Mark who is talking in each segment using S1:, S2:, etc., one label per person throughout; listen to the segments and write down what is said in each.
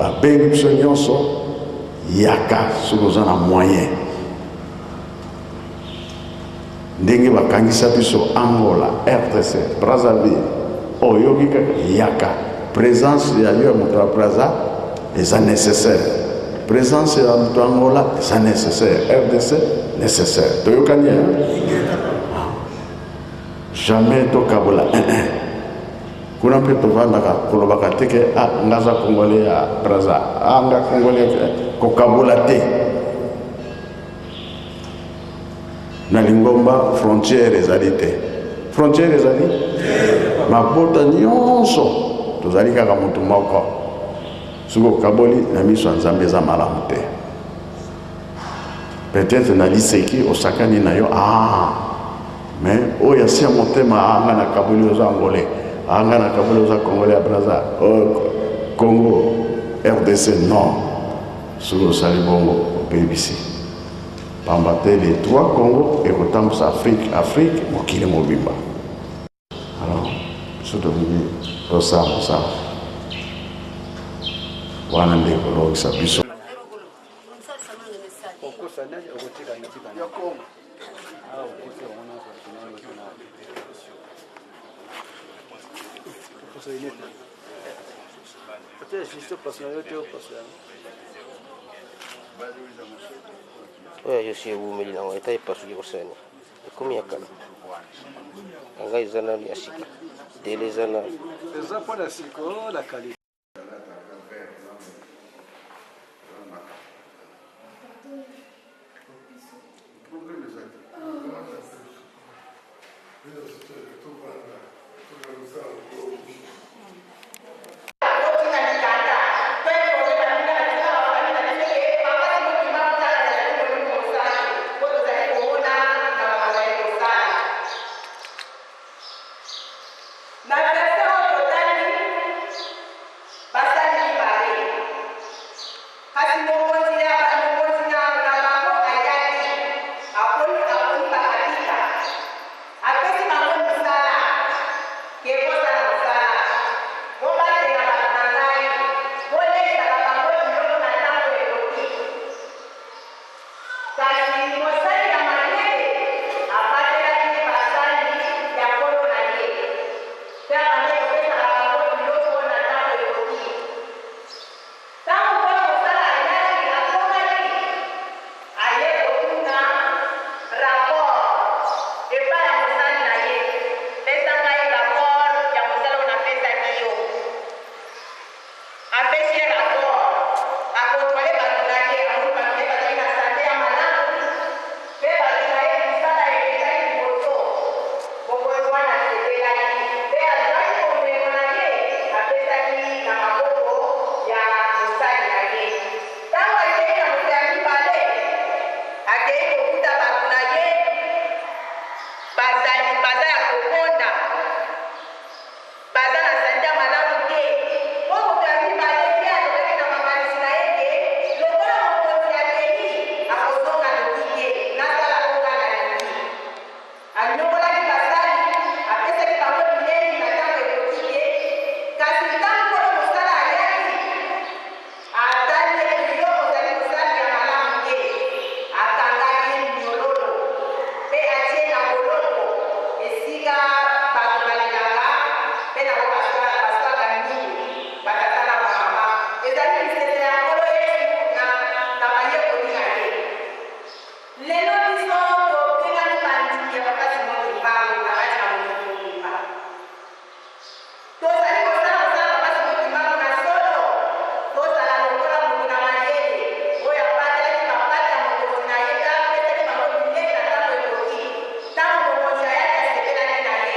S1: Nabengi biso nyonso, yaka soki oza na moyen. Ndenge bakangisa biso Angola, RDC, Brazzaville, oyoki kaka yaka. Presence ya yo ya moto ya Brazza eza necessaire. Presence ya moto ya Angola eza necessaire. RDC necessaire. Toyokani hein? Jamais tokabola un un. Kuna mpe tovandaka kolobaka te ke ah nga aza congolais ya Brazza, ah nga congolais kokabola te. Na lingomba frontière ezali te. Frontière ezali mabota nyonso tozali kaka moto moko. Soki okaboli na miso ya Nzambe eza malamu te. Peut-être na liseki osakani na yo ah mais oyo asi ya motema ah nga nakaboli oza angolais ah nga nakaboli oza congolais ya Brazza oh, Congo RDC non. Soki osali bongo obebisi pamba te les trois Congo ekotambusa Afrique, Afrique mokili mobimba. Alors biso tolingi tosala mosala wana nde ekolongisa biso.
S2: Oyo yo si ewumeli nango eta epasuki kosani ekomi ya kala ya ngai eza nanu ya sika dele eza nanu
S3: eza mpo na siko la qualité.
S4: Na verse oyo totangi, basali mibale. Kasi mokonzi ya mokonzi na na bango ayaki, aponi aponi bakapita, apesi bango misala, ke bosala mosala, bobatela bato na ngai, boleisaka bango biloko na ntango ekoki. Kasi mosali ya mayele abatelaki basali ya nkolo na ye, mpe abandaki kopesaka bango biloko na ntango ekoki. Ntango nkolo mosala ayaki, azongaki, aye kotuna rapport epai ya mosali na ye, Pesa ngai rapport ya mosala oyo napesaki yo. Apesi ye rapport, a controler batu na ye, amoni batu na ye bazali na sante ya malamu pe batu na ye misala ekendaki liboso. Mokonzi wana asepelaki pe azuaki bomengo na ye apesaki na maboko ya mosali na ye. Tango akei na moto ya mibale, akei kokuta batu na ye bazali baza ya kokonda. Baza na sante ya malamu te. Po moto ya mibale ye alobaki na makanisi na ye ke lokola mokonzi akei, akozonga noki te, nasala oyo nga nalingi. Anyokolaki basali, apesaki bango bilei na tango ekoki te. Kasi ntango nkolo mosala ayaki, Atali ete yo ozali mosali ya malamu te, akangaki ye minyololo mpe atie na boloko, esika bato balelaka mpe na oyo baswaka minu, batata na bamama. Ezali lisese ya Nkolo Yesu na bayekoli na ye. Lelo biso tobengami bandimi ya Papa Simon Kimbangu na kati na mokili mobimba. Tozali kosala mosala makasi Simon Kimbangu na solo? Tozala lokola moto na mayele oyo abatelaki bampate ya mokonzi na ye mpe apesaki bango bilei na ntango ekoki. Ntango mokonzi ayaki, asepelaki na ye.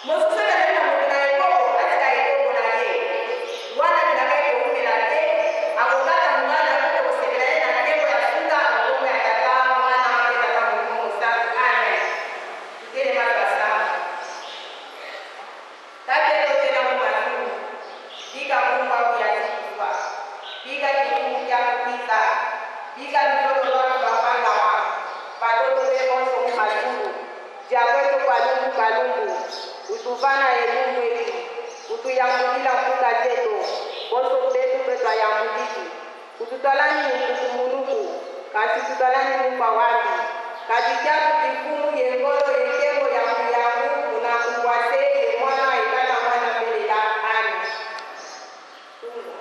S4: Mosusu soki azali na moto na ekobo, atika ekobo na ye. Wana bilaka ekowumela te, akokata mongala na ye mpe tokosepela ye na nkembo ya suka na nkombo ya Tata, Mwana, mpe Tata Molimo Mosantu. Amen. Totelema twasamba. Tate totela mu mazulu, bika kumbwa kuya tshikufa, bika tshikumu kya kukiza, bika luzolo lwaku lwa pangama, batoto be bonso mu mazulu, dia kwetu kalumbu kalumbu, utuvana elumbu etu, utuyambukila mpuka jetu, bonso betu pe twayambukiki. Kututwalani ni kukumuluku, kasi tutwalani mukwa wambi. Kadi kyaku kifumu ye ngolo ye nkembo ya muyangu unakukwase ye mwana ekata mwana mbelela. Amen. Tunga.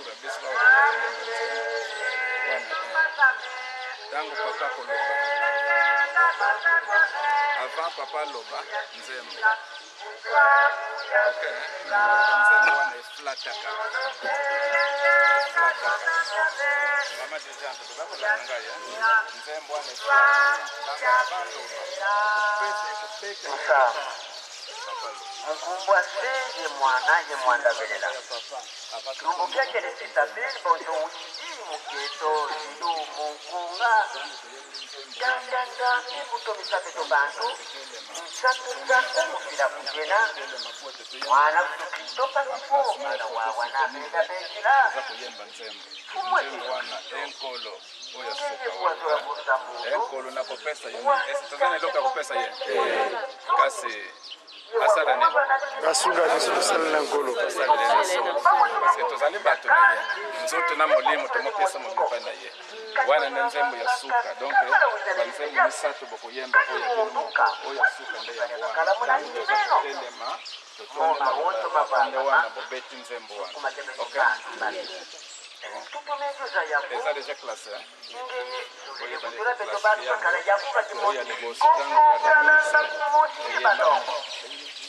S5: tour ya biso awa tokoyemba nzembo wana. Ntango papa koloba, avant papa aloba nzembo, ok, nzembo wana eflataka, eflataka. Mama dirigeante, boza kolanda ngai? Nzembo wana eflataka ntango avant loba, kopesa, ekobeta papa loba.
S6: Mukumbwa se ye mwana ye mwandabelela lumbukia kelesita bonso uchidi muketo lilu munkunga ganganga mibuto misapeto bantu nsakusaku mufila kujena mwana kutu Kristo pasipo mwana wawa na benda bengila
S5: Eza koyemba nzembo,
S6: fumwe.
S5: Nzembo wana enkolo oyo
S6: ngeye
S5: suka
S6: kuwazola
S5: wana
S6: kusa muntu.
S5: Enkolo nakopesa ye nini? Ese toza na eloko ya kopesa ye? Kasi asala nini?
S3: Asunga biso tosalela Nkolo.
S5: Tosalela biso parce que tozali bato na ye, nzoto na molimo tomopesa mobimba na ye. Wana nde nzembo ya suka. Donc banzembo misato bokoyemba, oyo ya bino moko, oyo ya suka nde yango wana. Ntango toza kotelema, totoni maloba ya papa, nde wana bobeti nzembo wana. Ok, eza déjà classé, hein? Oyo ya liboso, ntango ya remise eyembami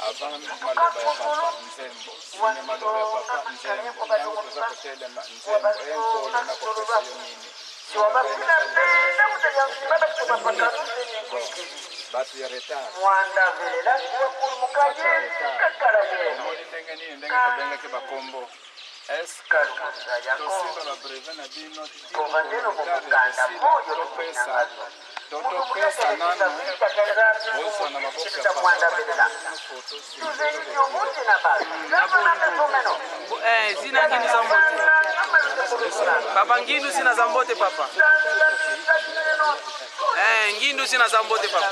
S5: avant maloba ya papa nzembo, nsima maloba ya papa nzembo, ntango toza kotelema nzembo enkolo nakopesa yo nini. Bato ya retard, bato ya retard, omoni ndenge nini, ndenge tobengaki bakombo? Est-ce tosimba babrevet na bino? Retard ya kosila, topesa to topesa nanu, bozwa na maboko ya papa foto.
S7: Zina ngindu za mbote papa, ngindu zina za mbote papa. Ngindu zina za mbote papa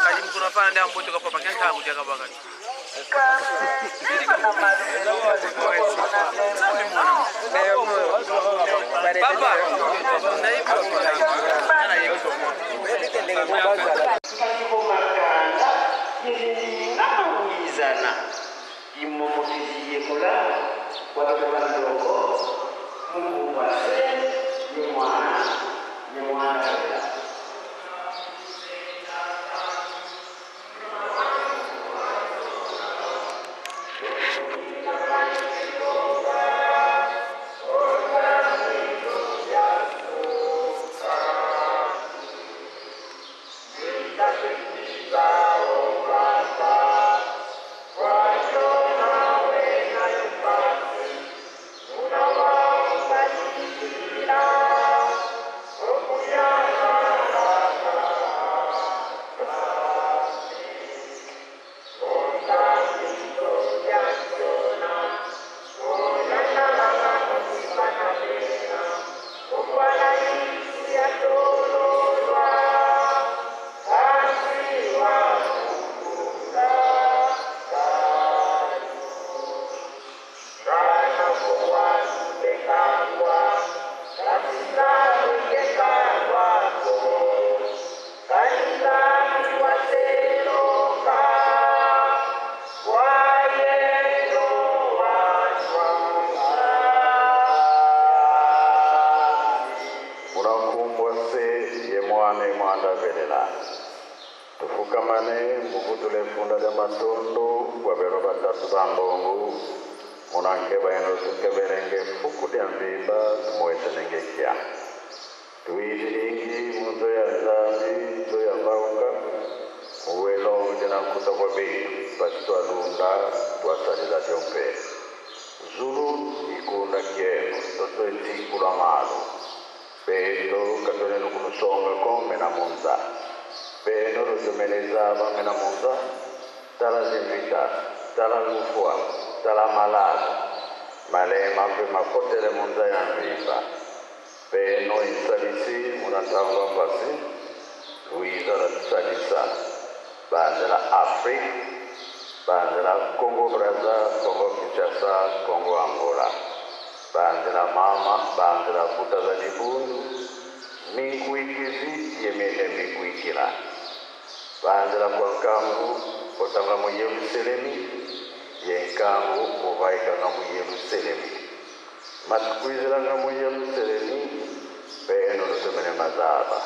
S7: kali mkuna fana ndi ambote kwa papa kenka kuja kabaka. Nzambe mwana papa naibu.
S2: Makanda yelinawizana imomotiziyekola watoto bandoko Mungu wase ye mwana ye mwana wela.
S1: Murakumbwa se ye mwana ye mwanda velela tufukamane muvutule funda lya matondo bwabelo batatu bambongo munanke baeno tukebelenge fuku lya mvimba tumuwetenenge kya tuijilingi munzo ya Nzambi, nzo ya mauka muwelo ujena nkuta kwa beitu basi twalunda twasalila lyompe zulu ikunda kieno toto etikula malo bendo katoleno kulusonga ko mena munza beno lutumeleza mena munza tala zimvita tala lufwa tala malalo malema mpe mapotele munza ya mvimba beno isalisi munatangwa mbasi luiza la tusalisa banzela Afrique, banzela Congo Braza, Congo Kinshasa, Congo Angola, banzela mama, banzela futa za dibundu minkuikizi yemene mikuikila banzela kwa nkangu kotanga mu Yerusalemi ye nkangu kuvaikanga mu Yerusalemi. Matikwizilanga mu Yerusalemi peno lutumene mazaba.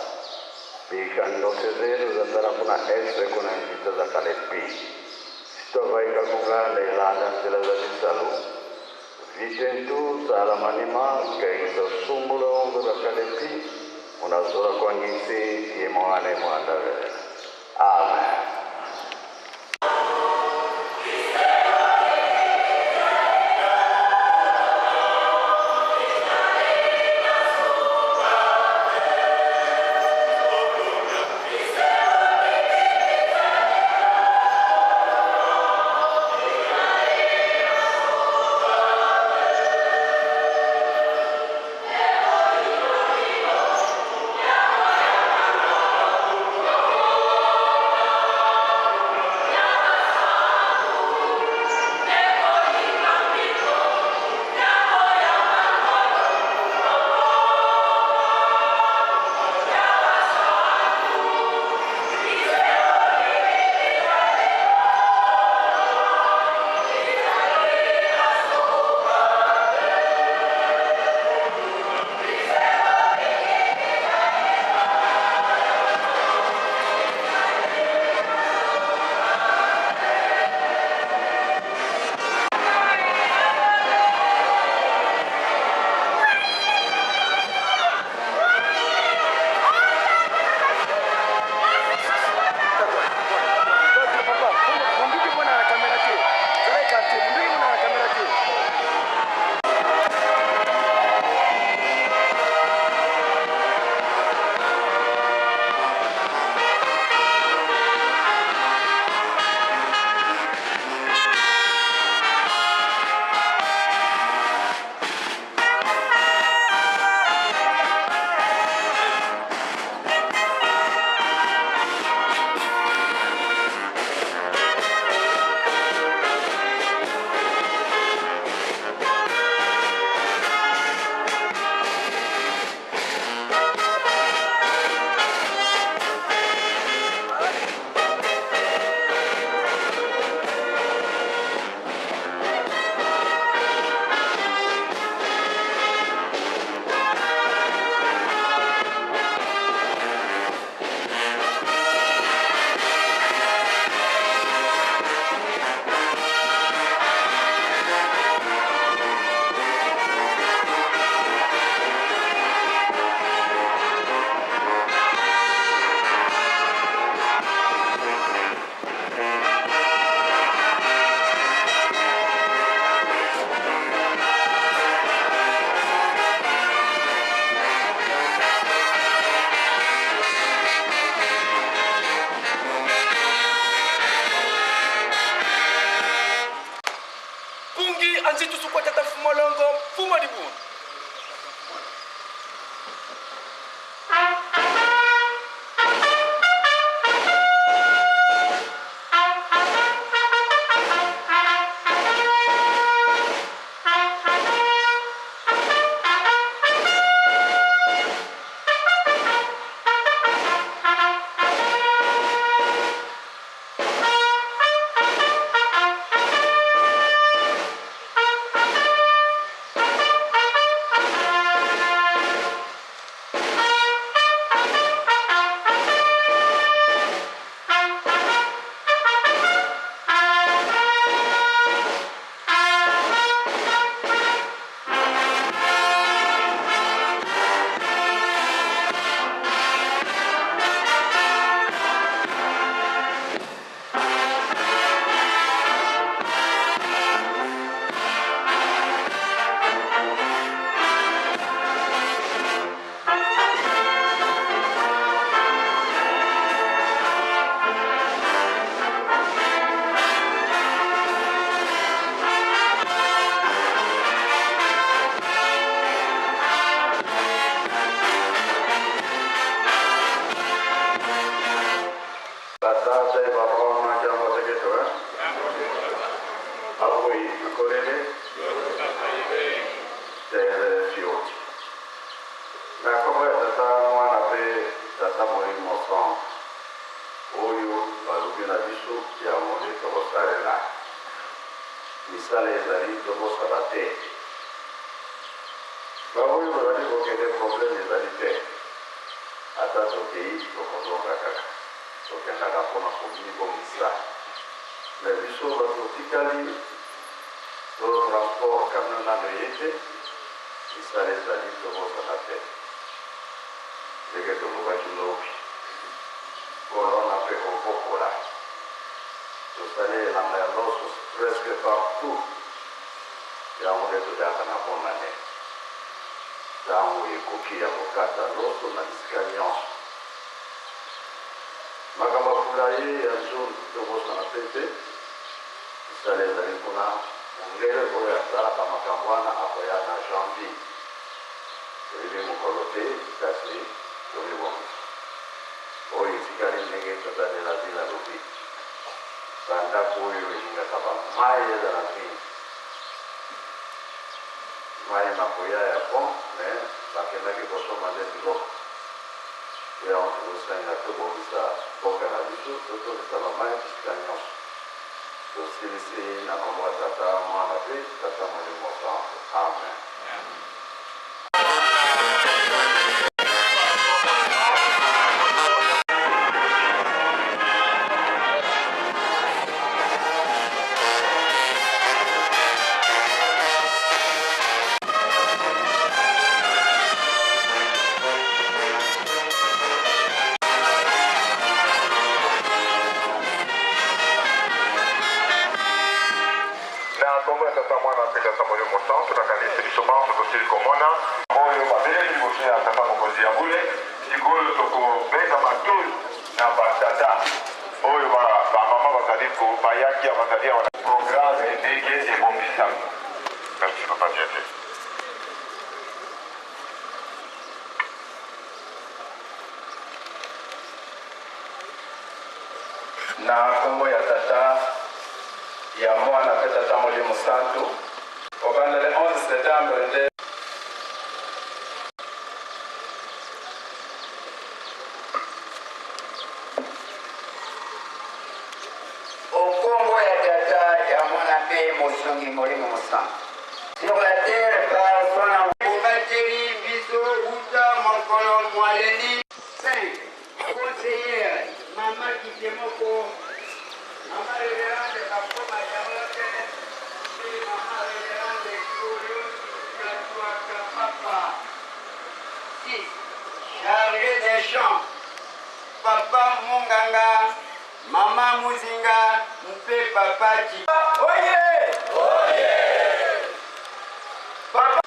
S1: Bika ndoto zenu za kuna eswe kuna njita za kalepi. Sitovaika kunganda ilanda nzila za bisalu. Vitentu salamanima kaiza sumbulo ongo za kalepi. Unazora kwa ngisi yemoane mwandavele. Amen.
S7: Pungi anzi tusukwa tata mfumolongo mfumo dibuni.
S1: Tata baba jambo teketo eh? Avui akorele tere fioti. Na kombo ya tata mwana pe tata molimo santo. Oyo balobi na biso yango nde tokosalela. Misala ezali tokosala te. Baoyo bazali kokende problème ezali te, ata tokei tokozonga kaka, tokendaka mpona komibongisa. Mais biso bato totikali to transport camion nano eye te, misala ezali tobosana te ndenge tolobaki lobi, kolona mpe kobokola. Tosali elanga ya loso presque partout. Yango nde toliaka na bonane. Ntango ekoki ya kokata loso na bisika nyonso. Makambo ya fulaye ya zone tobosana mpe te. Misala ezali kuna. Mondele oyo asalaka makambo wana akoya na janvier. Toyebi mokolo te, kasi tomibongisa. Oyo etikali ndenge tata de la ville alobi. Ba ndako oyo elingaka ba mayi ezala mingi. Mayi makoya ya bon mais bakendaki kosomba nde biloko. Nde yango tozosenga tobongisa mboka na biso, totondisa ba mayi bisika nyonso. Tosilisi na kombo ya Tata, Mwana pe Tata Molimo Santu. Amen.
S8: Na nkombo ya Tata, Mwana mpe Tata Molimo Mosantu, nakanisi biso banso tosili komona oyo babelemi liboso ya Tata Mokonzi ya bule. Sikoyo tokobeta matoi na batata oyo bamama bazali ko bayaki ya bazali awa na programe ndenge ebongisami. Merci papa Diete.
S5: Na nkombo ya Tata, ya Mwana mpe Tata Molimo Santu, kobanda le 11 septembre nde.
S9: O nkombo ya Tata, ya Mwana mpe Mosungi Molimo Mosantu. Sur la terre par son amour. Bobateli biso uta mokolo mwa leli. 5 conseillère mama Kitemoko, mama Reverende Bakoma Charlotte mpe mama Reverende Gloriose Katuaka Papa. 6 chargé des champs papa Munganga, mama Muzinga mpe papa Chi. Oye! Oye! Papa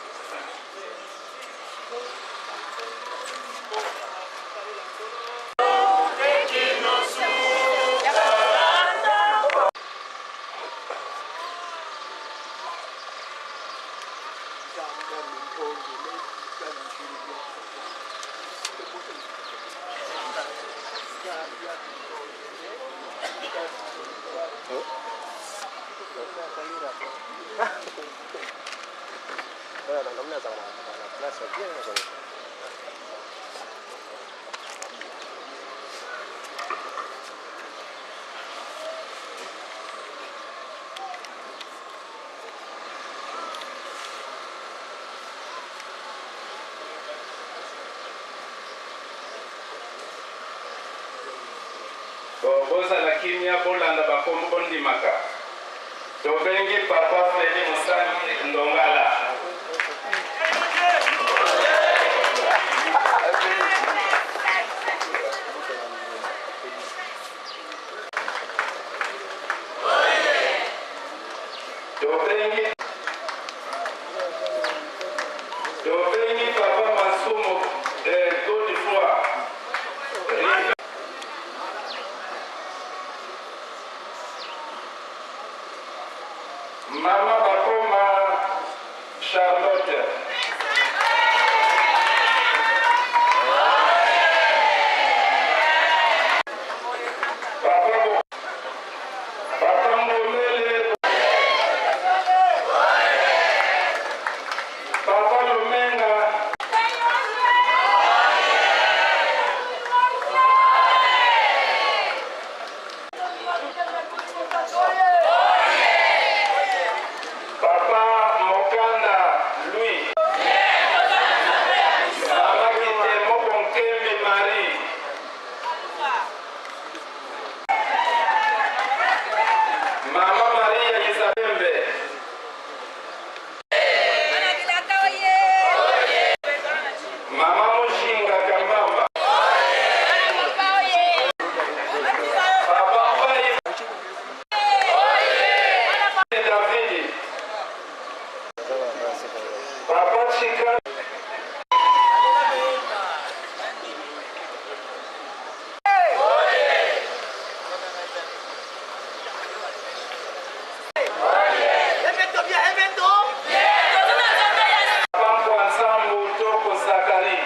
S5: Bozala kimia, bolanda bakombo bondimaka. Tobengi papa Feli Mosangi Ndongala. Tobengi Tobengi papa Masumu eh, Godefroy. Mama Bakoma Charlotte. Papa Bo- Papa Ngomele. Papa Lumenga. Chika. Papa Nsambu Toko Zakari.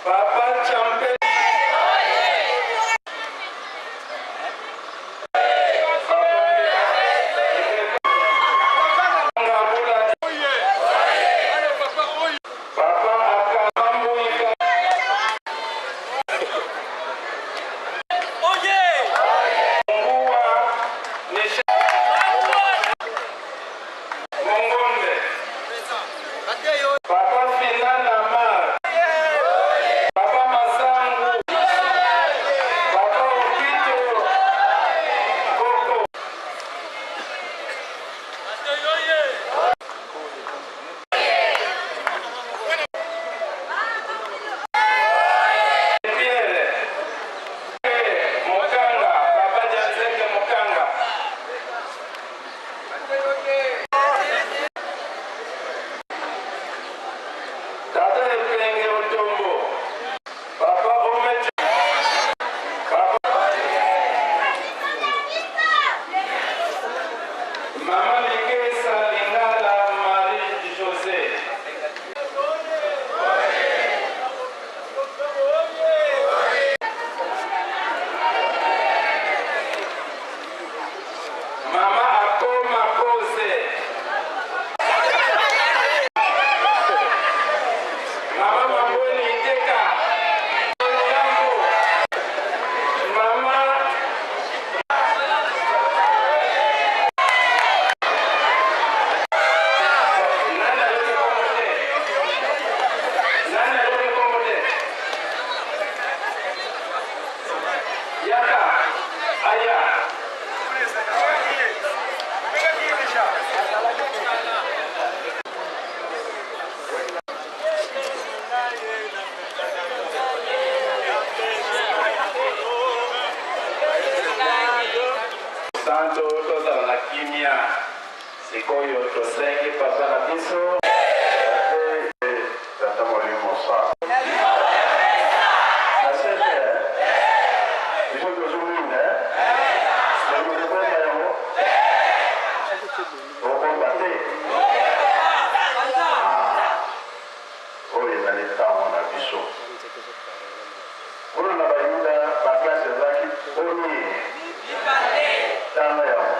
S5: Papa Champe. Papa Akambuika. Mungua Nisha. Mongombe. Papa Finana Mar. Papa Masangu. Papa Okito. Koko. Pierre. Mokanga. Papa Janzeke Mokanga. Tata Epenge Otombo. Papa Omejo. Papa. Mama Likesa Lingala Marie José. Mama Akoma Kose. Mama Mabweni Iteka. Yambo. Mama Nani ayoki kombo te? Nani ayoki kombo te? Yaka. Aya. Santo tozala na kimia sikoyo tosengi papa na biso.
S1: Tata Molimo Santo. Nasete, eh? Biso tozomona, eh? Nakokomba yango? Okomba te? Ah, oyo ezali ntango na biso. Kuna na Bayuda baklase ezalaki boni? Tanga yango.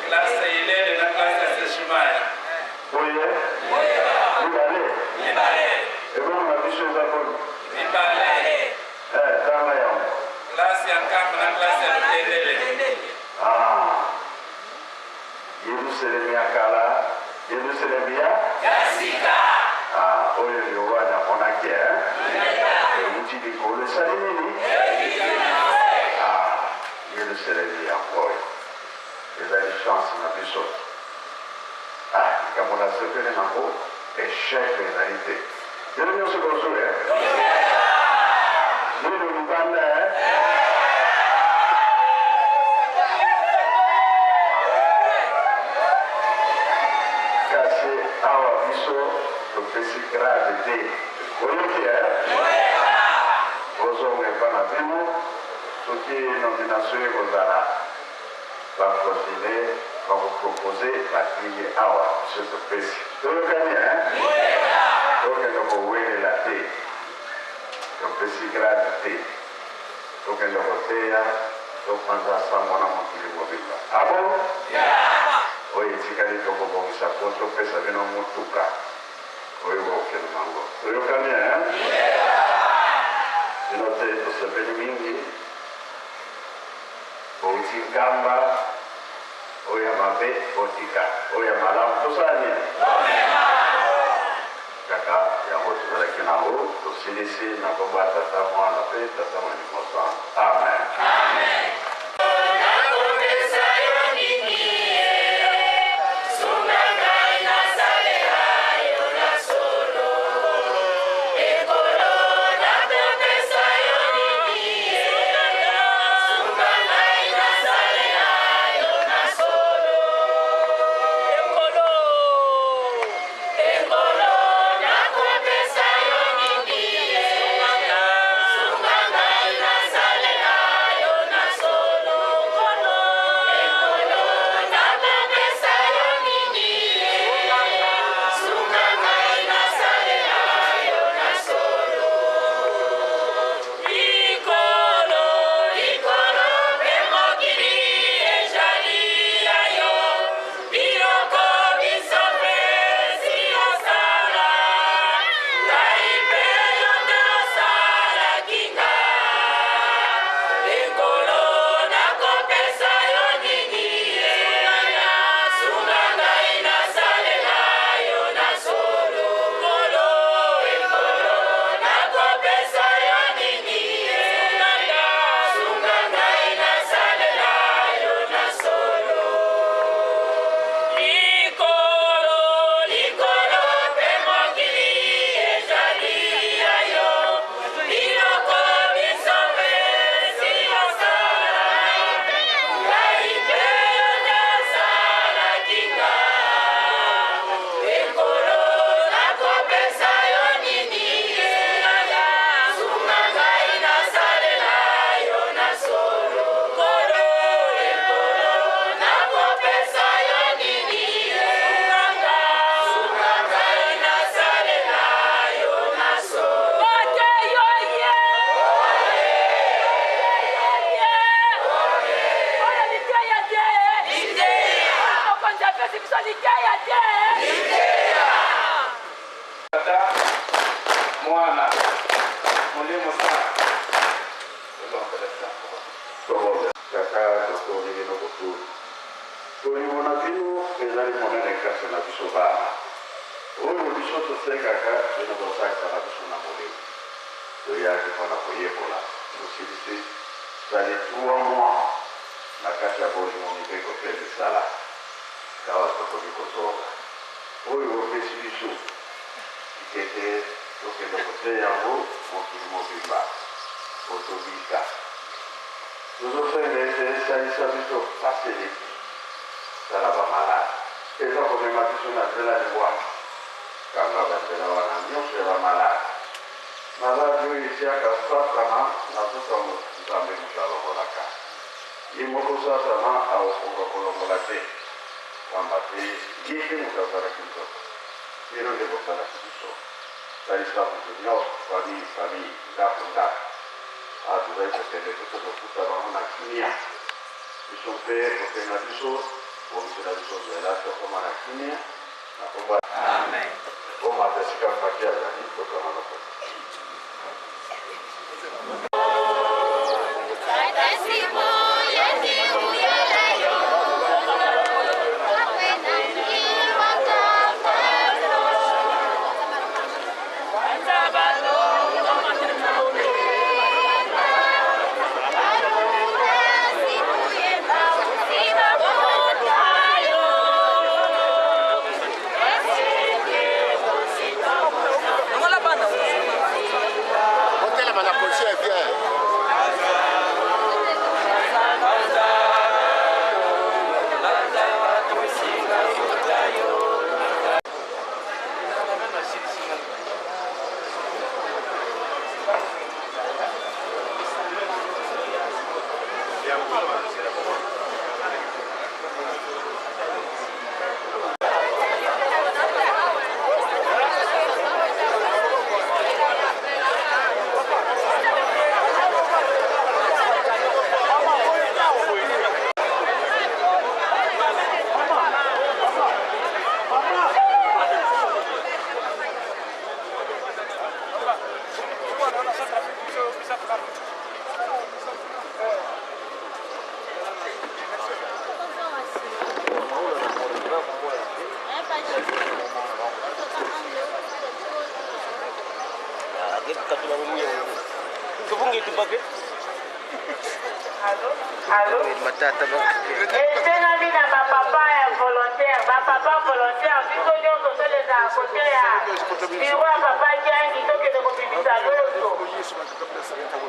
S5: Klase Ilele na klase ya Seshimaya.
S1: Boye? Mibale? Ebongo na biso eza boni?
S5: Mibale.
S1: Eh, tanga yango.
S5: Klase ya Nkamba na klase ya Lutendele.
S1: Ah, Yerusalemu ya kala, Yerusalemu ya
S5: Sika.
S1: Ah, oyo Yohane amonaki, eh? Euti likolo esali nini? Ah, Yerusalemu ya oyo ezali chance na biso. Ah, likambo nasepeli nango, échec ezali te. Bino nyonso bozwi, eh? Bino libanda, eh? Kasi awa biso topesi grade te. Oyoki, eh? Bozonga epa na bino, soki nomination ekozala, baprosile bakopropose batingi awa biso topesi. Toyokani, eh? Tokende kowelela te, topesi grade te, tokende koteya, topanza sango na mokili mobimba. Abo oyo etikali tokobongisa mpo topesa bino motuka oyo bokende nango. Toyokani, eh? Bino te tosepeli mingi, bouti Nkamba, oyo ya mabe botika, oyo ya malamu tosala nini? Kaka yango tozalaki nango, tosilisi na kombo ya Tata, Mwana mpe Tata Molimo Santo. Amen.
S10: Sunga ngai nasalela yo na solo. biso liteya te.
S5: Tata, Mwana, Molimo Santu.
S1: Tata, totondi bino botuli. Bolingo na bino ezali monene kati na biso bana. Oyo biso tosengaka, bino bosalisaka biso na molimo. Toyaki mpo na koyekola, tosilisi sali 3 mois na kati ya bolingo, mibeko mpe misala. Awa tokoki kozonga. Oyo opesi biso, tika ete tokende koteya yango mokili mobimba mpo tobika. Tozosenga ete salisa biso pasi eleki. Tala ba malade eza komema biso na nzela liwa. Kanga ba nzela wana nionso ya ba malade. Malade oyo etiaka satana na nzoto ya moto Nzambe moto alongolaka. Ye moko satana akokoka kolongola te. Pamba te ye te moto azalaki nzoto. Bino nde bosalaki biso. Salisa moto nionso, famille famille, ndako ndako. Awa tozali kokende mpe tokokuta bango na kimia. Biso mpe kokende na biso, bongisela biso nzela tokoma na kimia. Na kombo ya. Amen. Bomata esika Faki azali, tokanga lokolo.
S11: Otelema na position ya bien.
S4: Esengami na bapapa ya volontaire, bapapa volontaire, biso nyonso toleka kote ya biro ya papa Kiangi, tokende kobimisa loso.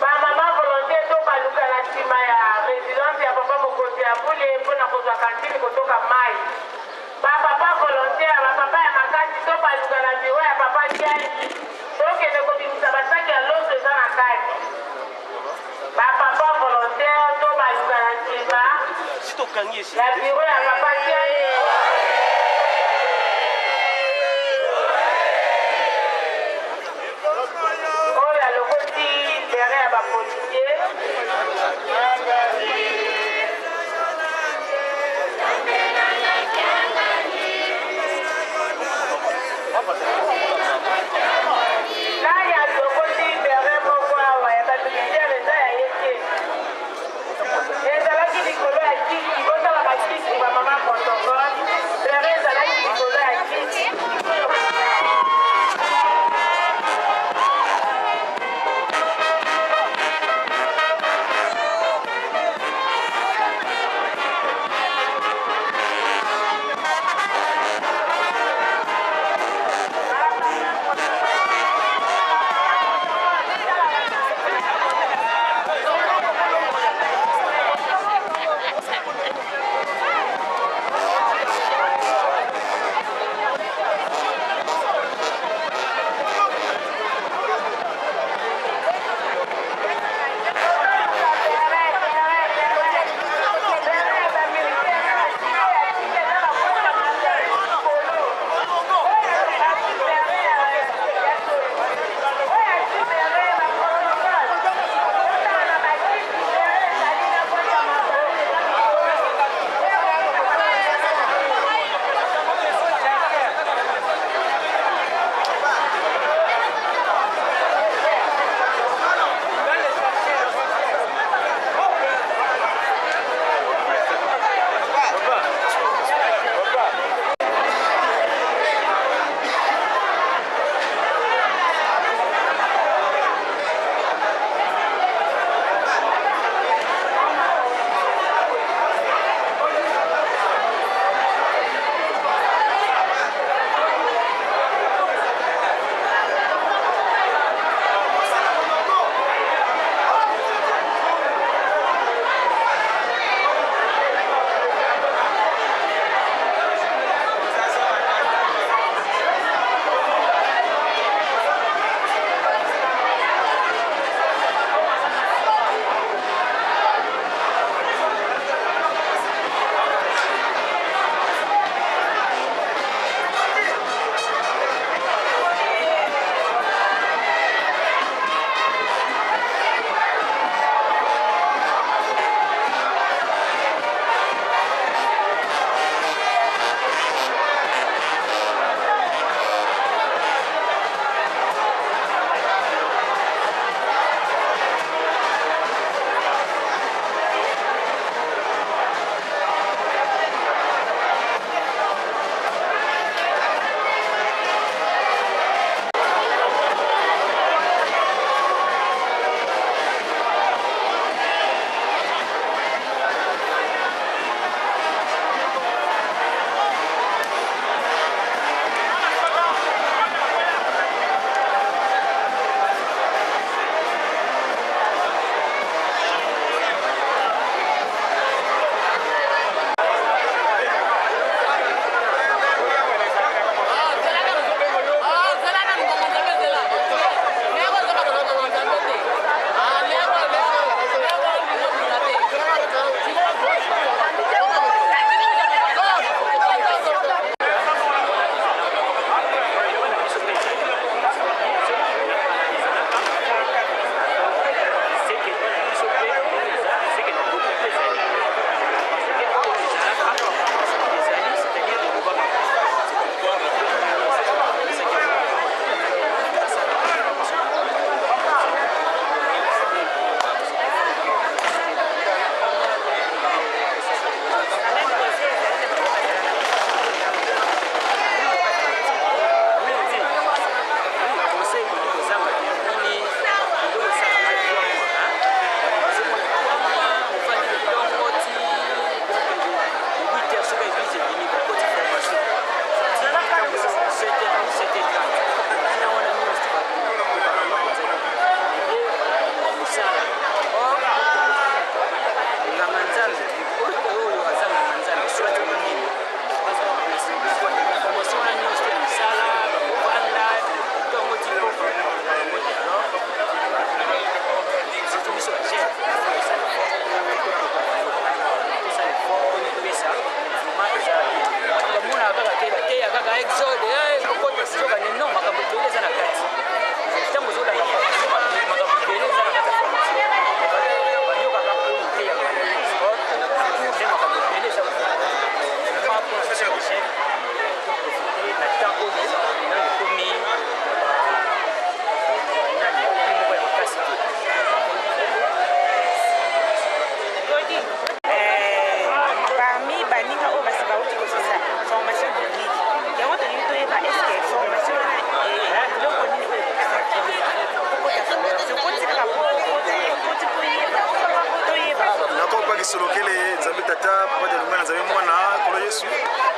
S4: Bamama volontaire tobaluka na nsima ya residence ya papa mokonzi ya bule mpo na kozwa kantine kotoka mai. Bapapa volontaire, bapapa ya makasi, tobaluka na biro ya papa Kiangi, tokende kobimisa basaki ya loso eza na kati. Ba papa volontaire to baluka na nsima ya biro ya papa Kiangi. Oyo alokoti beret ya ba policier. Nani alokoti beret moko awa ya ba militaire eza ya ye te. Ezalaki likolo ya kiti, botala ba kiti ba mama protocole.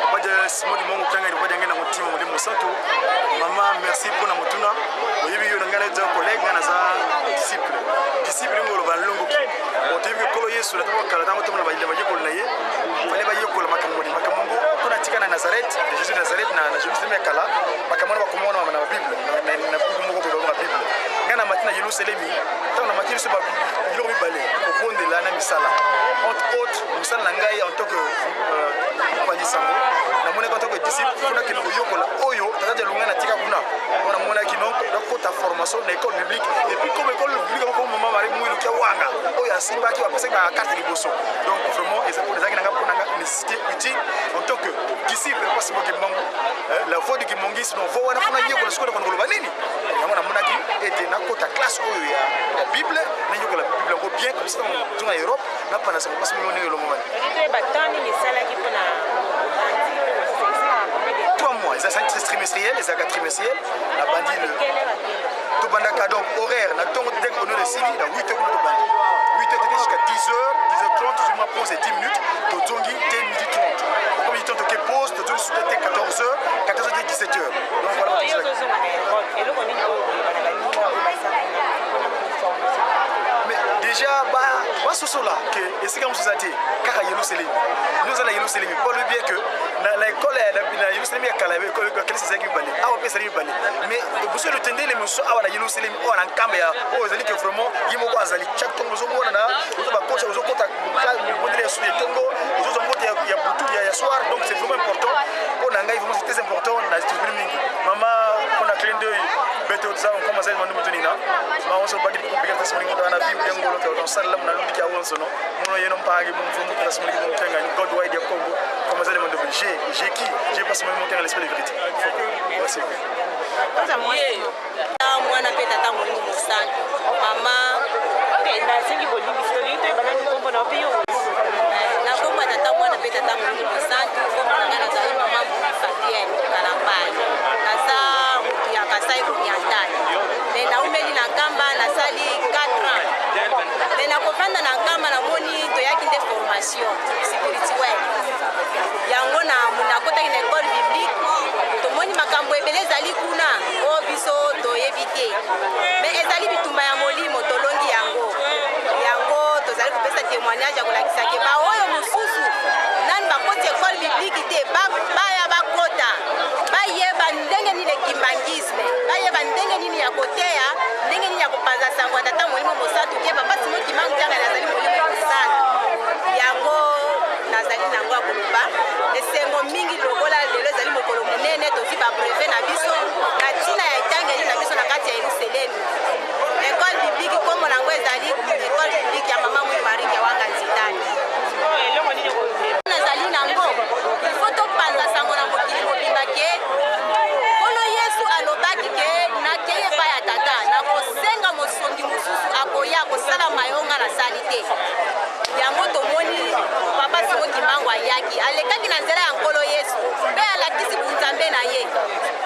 S3: Papa de Simon Kimongo Kiangani, papa Diangenda Motima Molimo Santo. Mama, merci pour na motuna. Oyebi yo na ngai naza collègue, ngai naza disciple. Disciple ngo loba longo ki. Otoyebi kolo Yesu na tango kala tango tomona bayile bayekola na ye. Fallait bayekola makambo ni makambo ngo kuna tika na Nazareth, Jésus de Nazareth na na Jérusalem ya kala, makambo wana bakomona na Bible, na na buku moko boye na Bible. Ngai na mati na Yerusalemi, tango na mati biso ba biloko mibale, kobondela na misala. Entre autres, mosala na ngai en tant que mopanzi sango, namonaki en tant que disciple, kuna kende koyokola oyo tata Dialungana atika kuna. Wana namonaki donc nakota formation na école biblique et puis comme école biblique yango mama Marie Mwilu Kiawanga oyo asimbaki bapesaki ba carte liboso. Donc vraiment ezalaki na ngai mpo na ngai nécessité utile en tant que disciple ya Simon Kimbangu, la voix du Kimbanguiste, donc voix wana mpona yekola sikoyo nakona koloba nini. Yango namonaki ete nakota classe oyo ya Bible, nayekola Bible yango bien comme ça ntango na Europe napanda sango mpasi mingi ndenge elongo mani. 3 mois, eza trimestriel, ezalaka trimestriel. Nabandi le tobandaka donc horaire na ntongo dès qu'on est esili na 8 heures kuna tobandi 8 heures tete jusqu'à 10 heures, 10 heures 30 tozwi mwa pause ya 10 minutes, tozongi te midi 30, okomi midi 30 toke pause, tozongi suka te 14 heures, 14 heures te 17 heures. Donc voilà. Mais déjà basosola ke esika mosusu eza te kaka Yerusalemi, nde oza na Yerusalemi mpo alobi bien que na ekole na Yerusalemi ya kala bakelasi ezalaki mibale, awa mpe ezali mibale, mais biso lotendele mosusu awa na Yerusalemi oyo na nkamba ya oyo ezali ke vraiment ye moko azali chaque ntongo ozomona na ozo bakocha ozokota bondele ya suya ntongo ozozwa mbote ya butu ya soir. Donc c'est vraiment important mpo na ngai, vraiment c'est très important na discipline mingi mama mpo na clin d'œil bete oza nkoma azali mandu moto nina ma onso bagi bigata simoni ngoto na bible ngolo to don sala na lundi kya wonso no mono yeno mpangi mo mfumu kala simoni mo kenga God wide ya Congo koma azali mandu j'ai j'ai qui j'ai pas simoni mo kenga l'esprit de vérité. Merci.
S4: Mwana mpe tata Molimo Mosantu mama.
S10: Nasengi bolimbisi, tolingi toyeba nani nkombo na mpe yo.
S4: Na nkombo ya tata, mwana mpe tata Molimo Mosantu, nkombo na ngai nazali mama Mbuyi Fabienne Kalambani, naza motu ya Kasai Oriental, mais naumeli na Nkamba, nasali 4 ans. Mais nakovanda na Nkamba, namoni toyaki nde formation spirituelle yango na nakotaki na école biblique, tomoni makambo ebele ezali kuna oyo biso toyebi te, mais ezali bitumba ya molimo, tolongi yango. Yango tozali kopesa témoignage ya kolakisa ke baoyo mosusu nani bakoti école biblique te, baya bakota, bayeba ndenge nini ekimbangisme, bayeba ndenge nini ya koteya, ndenge nini ya kopanza sango ya tata Molimo Mosantu, ke papa Simon Kimbangu Kiangani azali Molimo Mosantu. Yango nazali nango ya koloba. Esengo mingi lokola lelo ezali mokolo monene, tozwi babrevet na biso na ntina ya etangeli na biso na kati ya Yerusalemi, école biblique. Nkombo nango ezali école biblique ya mama Mwi Marie Kiawanga Nzitani. Nazali nango, il faut topanza sango na mokili mobimba ke Nkolo Yesu alobaki ke nakei epai ya tata, nakosenga mosongi mosusu akoya kosala mayonga nasali te. Yango tomoni papa Simon Kimbangu ayaki, alekaki na nzela ya Nkolo Yesu mpe alakisi bunzambe na ye.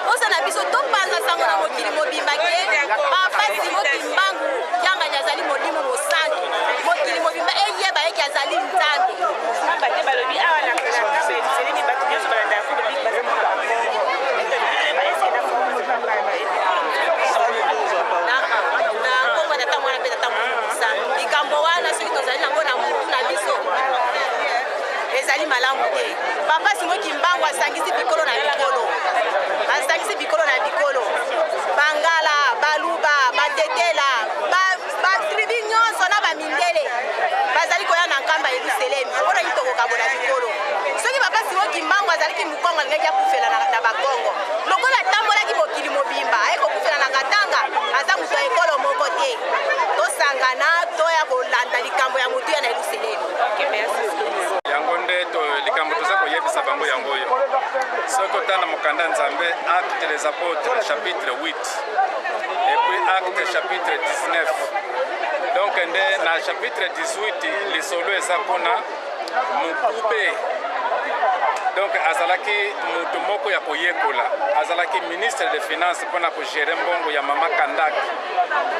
S4: Posa na biso topanza sango na mokili mobimba ke papa Simon Kimbangu Kiangani azali Molimo Mosantu, mokili mobimba eyeba eke azali Nzambe.
S10: Pamba te balobi awa na Nkamba Yerusalemi bato nyonso balandaka école biblique baza
S4: na nkombo ya tata, mwana mpe tata Molimo Mosantu. Likambo wana soki tozali nango na mutu na biso ezali malamu te. Papa Simon Kimbangu asangisi bikolo na bikolo, asangisi bikolo na bikolo, bangala, baluba, batetela, batribu nyonso na bamindele bazali koya na Nkamba Yerusalemi. Mpona nini tokokabola bikolo? Soki papa Simon Kimbangu azalaki mokongo, alingaki akufela na bakongo. Lokola atambolaki mokili mobimba, aye kokufela na Katanga, aza moto ya ekolo moko te. Tosangana, toya kolanda likambo ya motuya na Yerusalemi.
S5: Yango nde likambo toza koyebisa bango yango oyo. Soki otala mokanda Nzambe, Acte des Apôtres chapitre 8 et puis Acte chapitre 19, donc nde na chapitre 18 lisolo eza kuna. Mokube donc azalaki moto moko ya koyekola, azalaki ministre de finance mpona kogérer mbongo ya mama Kandak.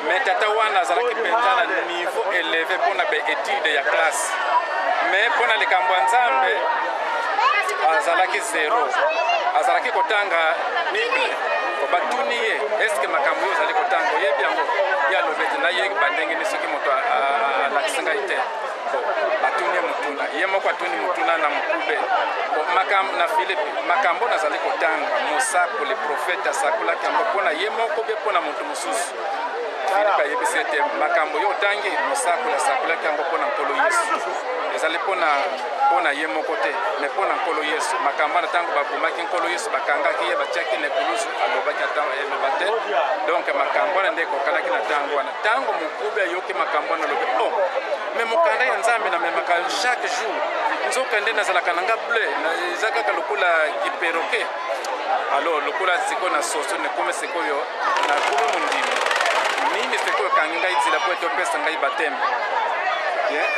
S5: Mais tata wana azalaki mpenza na niveau élevé mpona baétude ya classe, mais mpona likambo ya Nzambe. Azalaki zero, azalaki kotanga Bible. Batuni ye, eske makambo oyo ozali kotanga oyebi yango? Ye alobi ete nayeba ndenge nini soki moto alakisi ngai te. Bon, batuni ye motuna, ye moko atuni motuna na mokube. Bon, makambo na Filipe, makambo nazali kotanga, mosakoli profete asakolaki yango mpo na ye moko mpe mpo na moto mosusu. Filipe ayebisi ete makambo yo otangi, mosakoli asakolaki yango mpo na Nkolo Yesu. Ezali mpo na mpo na ye moko te, me mpo na Nkolo Yesu. Makambo wana ntango babomaki Nkolo Yesu, bakangaki ye, batiaki na ekulusu, alobaki ata eloba te. Donc makambo wana nde ekokanaki na ntango wana. Ntango mokube ayoki makambo wana, alobi oh, me mokanda ya Nzambe namemaka chaque jour, nzoka nde nazalaka na nga bleu, eza kaka lokola kiperoke. Alors lokola sikoyo na soso nekomi sikoyo nakomi mondimi, nini sikoyo ekangi ngai nzela mpo ete opesa ngai bateme?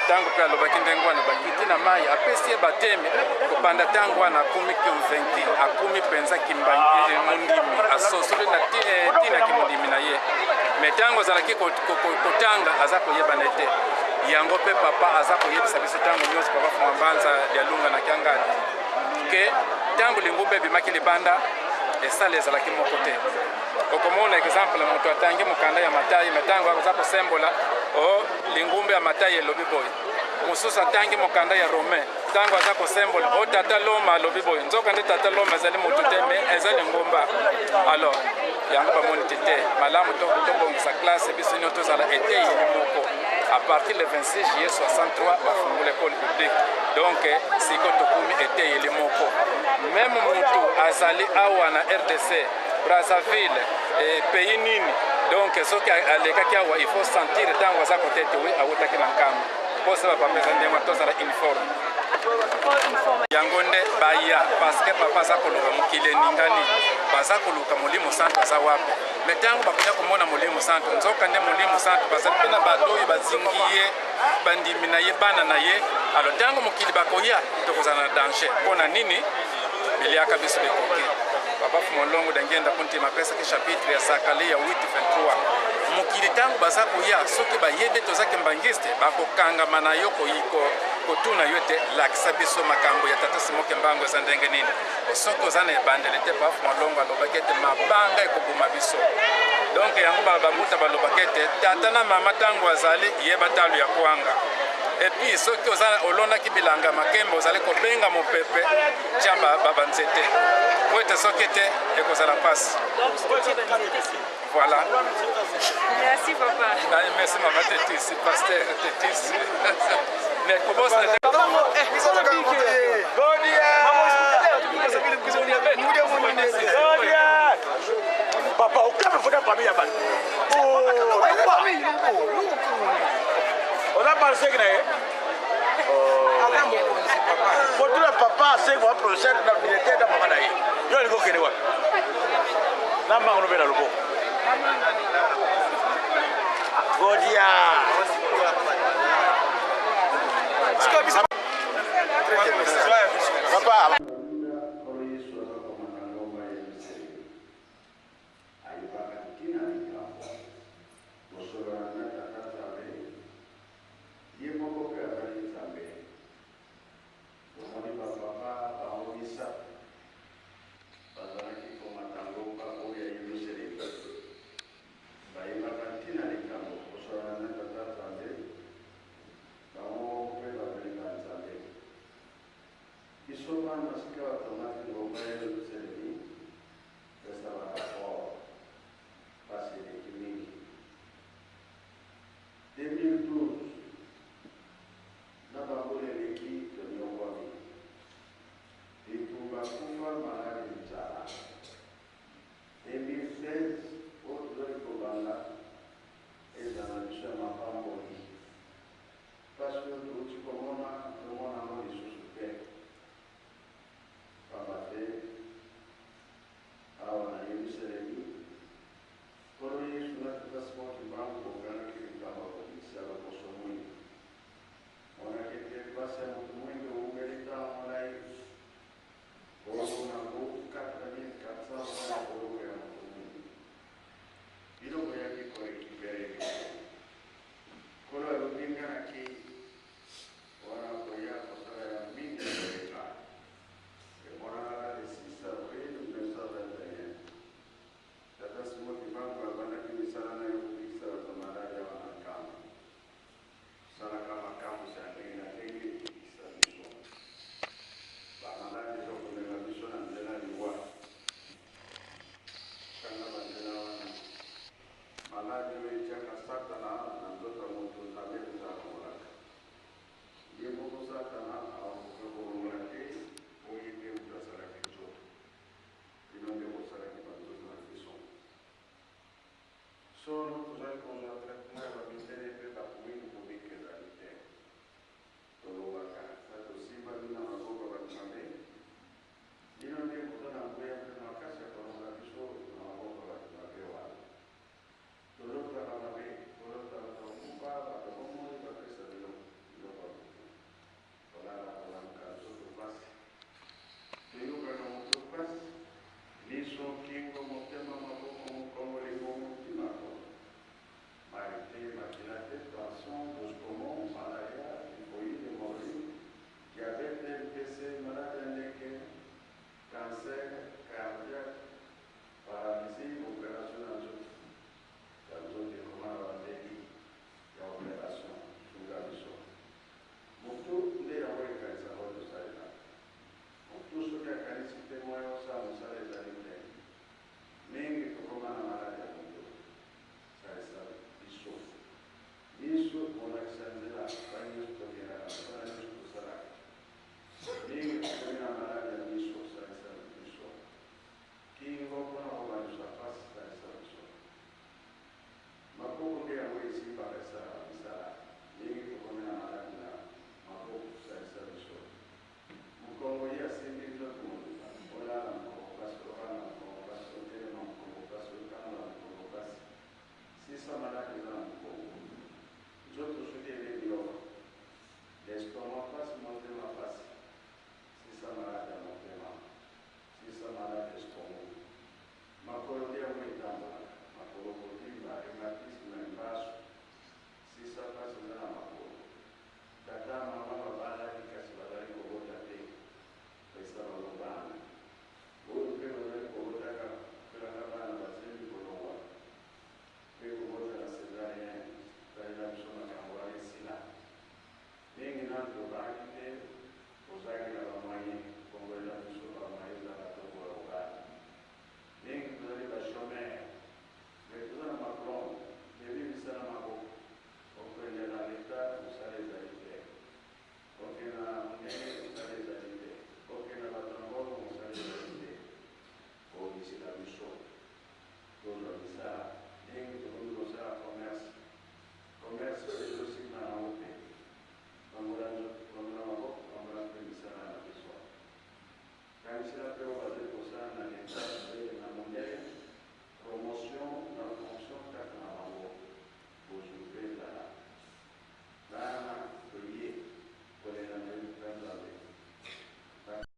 S5: Ntango mpe alobaki ndenge wana, bakiti na mai, apesi ye bateme. Kobanda ntango wana akomi convaincu, akomi mpenza kimbangi mondimi, asosoli na ntina kimondimi na ye. Me ntango azalaki kotanga, aza koyebana ete yango mpe papa aza koyebisa biso ntango nyonso, papa Fuma Mbanza Dialunga na Kiangani, ke ntango lingomba ebimaki libanda, esala ezalaki moko te. Okomona exemple, moto atangi mokanda ya Matai, me ntango aza kosembola o lingomba ya Matai elobi boye. Mosusu atangi mokanda ya Romain, ntango aza kosembola o tata Loma alobi boye. Nzoka nde tata Loma ezali moto te, me eza lingomba. Alors yango bamoni te te malamu tobongisa classe, biso nyonso tozala eteyeli moko. À partir le 26 juillet 63 bafungola école publique. Donc sikoyo tokomi eteyeli moko. Meme motu azali awa na RDC, Brazzaville, pays nini, donc soki alekaki awa, il faut sentir ntango aza kote ete wi awutaki na Nkamba. Mposa bapapa eza ndenge wana, tozala uniforme. Yango nde baya, parce que papa aza koloba mokili eningani, baza koluka Molimo Santo aza wapi. Me ntango bakoya komona Molimo Santo, nzoka nde Molimo Santo bazali mpe na bato oyo bazingi ye, bandimi na ye, bana na ye. Alo ntango mokili bakoya, tokozala na danger. Mpo na nini? Biliaka biso bikoki. Papa Fumolongo Dangenda Kuntima apesaki chapitre ya Zakaria 8:23. Mokili ntango baza koya, soki bayebi toza kimbangiste, bakokangama na yo kotuna yo ete lakisa biso makambo ya tata Simon Kimbangu eza ndenge nini. Soki oza na ebandeli te, Papa Fumolongo alobaki ete mabanga ekoboma biso. Donc yango bambuta balobaki ete tata na mama ntango azali yeba talo ya kwanga. Et puis soki oza olonaki bilanga makemba, ozali kobenga mopepe, tia banzete po ete soki te ekozala mpasi. Voilà.
S10: Merci papa.
S5: Merci maman Tetis, pasteur Tetis. Mais comment ça?
S3: Papa, aucun photo parmi ya bato. Oza pensé que na ye? Photo ya papa asengi wa professeur na directeur na mama na ye. Yo alingi okende wapi? Na mbango mpe na loboko. Godia. Papa.